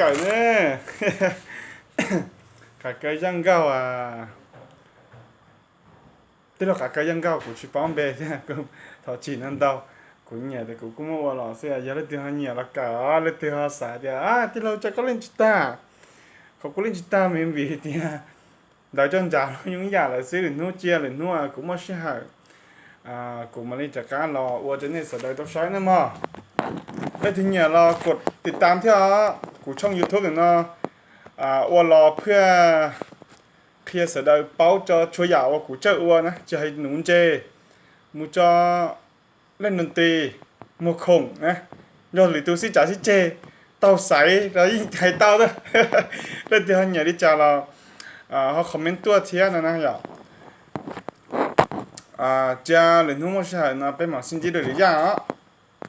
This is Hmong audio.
Tawm ne, qav kaw yaj nkauj, tij laug qav kaw yaj nkauj kuv tsis paub npe thiab, thov txim no ntau. Kuv nyiam tias kuv kuj muab ua los xwb, yog leej twg ho nyiam los kawm, leej twg ho xav tias tij laug tso koj lej tsis tag, qhov kuv lej tsis tag me vim tias ntawv coj ntsas los yooj yam lawm xwb, lwm hnub cia lwm hnub kuv muaj sij hawm kuv mam li rov qab los ua rau nej sawv daws tau saib nawb mog. Leej twg nyiam los kos tiv tam thiab os, kuv tshooj YouTube no ua los phwaj qhia sawv daws paub tso txhua yam uas kuv txawj ua na, tsis hais nuv ntses, mus tso lej nus tis, muag khoom na, yog lwm tus sib tsav sib ceg, taug xaiv los yeej hais tau. Leej twg ho nyiam li cas los ho comment tuaj thiab no na yom. Cia lwm hnub muaj sij hawm no peb mam sib ntsib dua lwm yam os.